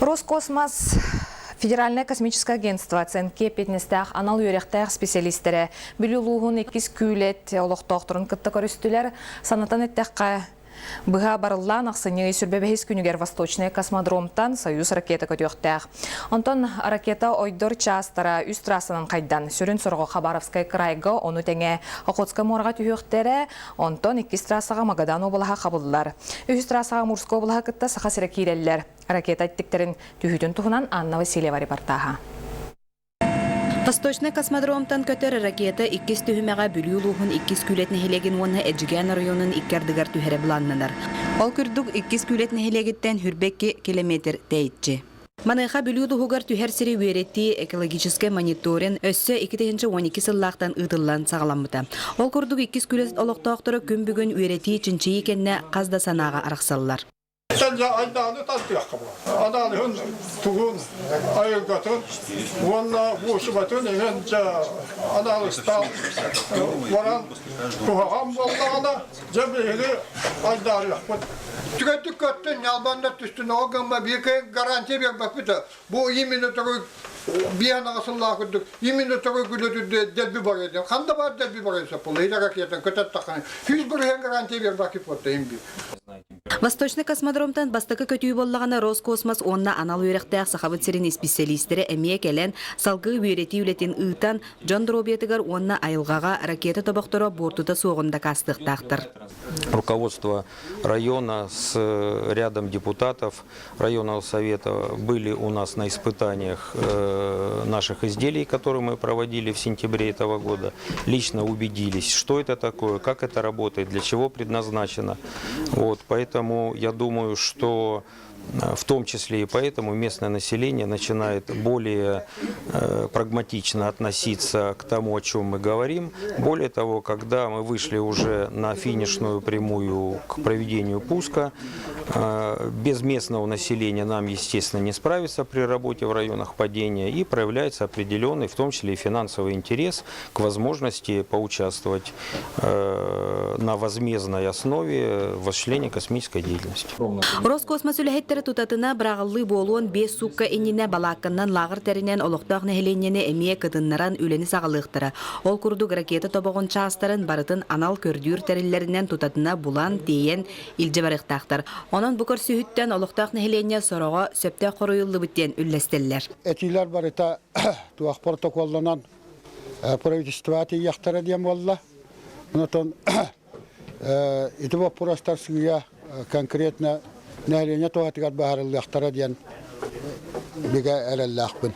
Роскосмос Федеральное космическое агентство ЦНК эппиэтинэстээх анал үөрэхтээх специалистэрэ Бүлүү улууһун иккис күүлэт олохтоохторун кытта көрүстүлэр. Санатан эттэххэ, быһа барыллаан ахсынньы ый 25 күнүгэр Восточный космодромтан Союз ракета көтүөхтээх. Онтон ракета ойдор чаастара үс трассанан хайдан, сүрүн сорҕо Хабаровскай крайга, ону тэҥэ Охотскай муораҕа түһүөхтэрэ, онтон иккис трассаҕа Магадан уобалаһа хабыллар. Үһүс трассаҕа Амурскай уобалаһа кытта Саха сирэ киирэллэр. Ракета эттиктэрин түһүүтүн туһунан Анна Васильева репортаһа. Восточнай космодромтан көтөр ракета иккис түһүмэҕэ Бүлүү улууһун иккис Күүлэт нэһилиэгин уонна Эдьигээн оройуонун икки ардыгар түһэрэ былааннанар. Ол курдук, иккис Күүлэт нэһилиэгиттэн 22 километр тэйиччи. Маныаха Бүлүү улууһугар түһэр сири үөрэтии экологическай мониторинг өссө 2012 сыллаахтан ыытыллан саҕаламмыта. Ол курдук иккис Күүлэт олохтоохторо күн бүгүн үөрэтии, чинчийии кэннэ хас да санааҕа арахсаллар. Сэллэ айдааны тардыахха буолар. Аналыһын тугун, айылгатын уонна буочубатын эҥин дьэ аналыстаан баран куһаҕан буоллаҕына, дьэ биһиги айдаарыахпыт. Түгэнтик көттүн, ньалбанна түстүн, ол гымма биир гарантия биэрбэппит. Бу именно такой биэһэн аҕасыллаах курдук именно такой күлөтүрдэ дэлби барыа диэн. Ханда бар дэлби барыа сөп буолла. Ити ракетан көтөр тахханы. 100% гарантия биэрбэккит буолта им биир. Восточный космодромтан бастакы көтүү буоллаҕына Роскосмос уонна анал үөрэхтээх Сахабыт сирин исписэлиистэрэ эмиэ кэлэн, салгыы үөрэтии үлэтин ыытан, дьон доруобуйатыгар уонна айылҕаҕа ракета тобохторо буортута суоҕун дакаастыахтаахтар. Руководство района с рядом депутатов районного совета были у нас на испытаниях наших изделий, которые мы проводили в сентябре этого года. Лично убедились, что это такое, как это работает, для чего предназначено. Вот, поэтому я думаю, что в том числе и поэтому местное население начинает более прагматично относиться к тому, о чем мы говорим. Более того, когда мы вышли уже на финишную прямую к проведению пуска, без местного населения нам, естественно, не справиться при работе в районах падения, и проявляется определенный, в том числе и финансовый интерес к возможности поучаствовать на возмездной основе в осуществлении космической деятельности. Роскосмос үлэһиттэрэ тутатына быраҕыллыы буолуон биэс суукка иннинэ балаакканнан лааҕыр тэринэн олохтоох нэһилиэнньэни эмиэ кытыннаран үлэни саҕалыахтара. Ол курдук ракета тобоҕун чаастарын барытын анал көрдүүр тэриллэринэн тутатына булан, тиэйэн илдьэ барыахтаахтар. Онон бу көрсүһүүттэн олохтоох нэһилиэнньэ сороҕо сөптөөх хоруйуллубут диэн үллэстэллэр. Этиилэр барыта туох протоколланан правительство тиийиэхтэрэ диэн буолла. Онтон ити боппуруостар сыыйа конкретно нэһилиэнньэ туһатыгар быһаарыллыахтара диэн бигэ эрэллээхпин.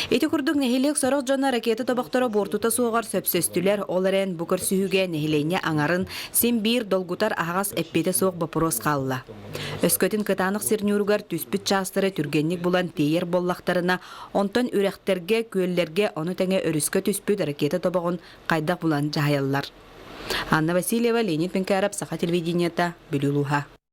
Ити курдук нэһилиэк сорох дьоно ракета тобохторо буортута суоҕар сөпсөстүлэр. Ол эрэн бу көрсүһүүгэ нэһилиэнньэ аҥарын син биир долгутар аһаҕас эппиэтэ суох боппуруос хаалла. Өскөтүн кытаанах сир ньууругар түспүт чаастары түргэнник булан тиэйэр буоллахтарына, онтон үрэхтэргэ, күөллэргэ, ону тэҥэ өрүскэ түспүт ракета тобоҕун хайдах булан дьаһайаллар. Анна Васильева, Леонид Пенкаров, Саха телевидениета, Бүлүү улууһа.